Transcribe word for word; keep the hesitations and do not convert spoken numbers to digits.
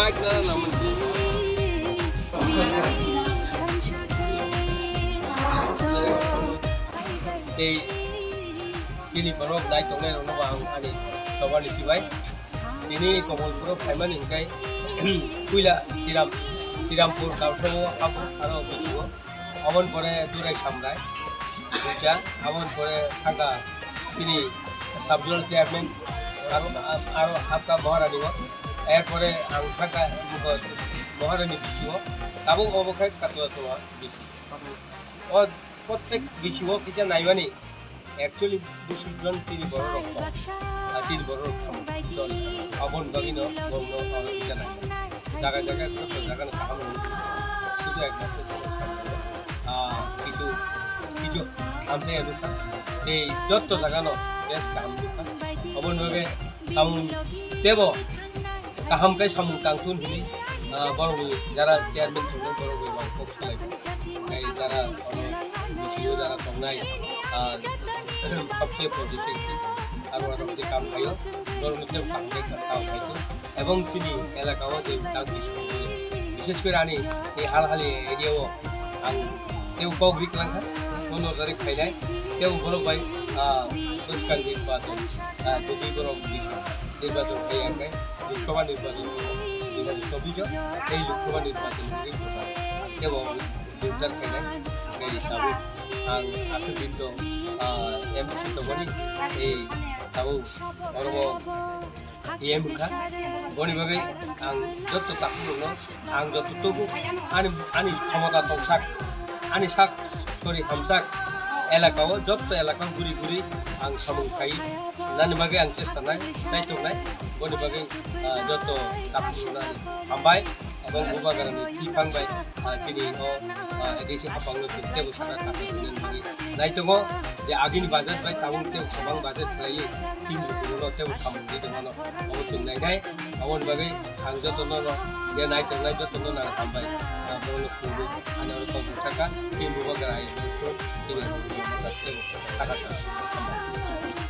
Tei chini borok nai tongnai rokno bo ang ani tobar ni sibai. Tini Komolpuro phaimani hwnkhe puila Sriram, Srirampur Kalsao abo aro bisingo. Aboni pore Durai Samrai, duita, aboni pore thangkha chini sub-zonal chairman, aro, aro habkha Maharani o, erpore ang thangkha Maharani bisingo, tabuk obo khe Katla Tola bisi. O prottek bisingo kisa naimani, actually, bwswk jon tini borok rok tong, ah, tini borok rok tong, jon. Aboni bagwi no, bo no, ah, rwjak nai. Jaga jaga, joto jaga no kaham rwjak. Sudu ekta, ah, kichu, kichu, amtwi ano kha. Tei joto jaga no, best kaham rwkha. Aboni bagwi, Samung tebo kaham khe samung tang thun hwnwi, ah, borokni jara chairman tongnai borok bai mang kok salai. Tei jara ono B C O jara tongnai, ah, sabse positive aro aro je kam khaio, borokno tebo kaham khe kam khai thun. Ebong chini elaka o je tang bising bishes kore ani ei Halhali area o ang tebo kok rik langkha, bono jari khainai, tebo borok bai, ah, bwskang rik ba tong. Ah, tei borok nirbajon khai ya khe, Lok Sabha nirbajon, dui hajar chobbish o, tei Lok Sabha nirbajon ni voter, kebo voter khainai, tei tabuk ang aswk din to, ah, M C tongmani, tei tabuk oro bo E M wngkha, boni bagwi ang joto takhuk rokno Ang joto tubu ani, ani khomota tongsak, ani sak sori hamsak elaka o, joto elaka o guri guri ang samung khai nani bagwi ang chesta nai, naitok nai. Boni bagwi, ah, joto takhuk rokno hambai, ebong bubagrani tiphang bai, ah, chini o, ah, A D C hapang no tebo saka kha nani bagwi naitongo je agini budget bai tabuk tebo kwbang budget khlaiwi chini bukuno tebo samung di tongmano obo chwng nainai. Aboni bagwi ang jotono no, je nai tongnai jotono no ang hambai. Ah, borokno khulumwi, ani oro kok bwsaka, tei bubagra hai, tei saka saka hambai.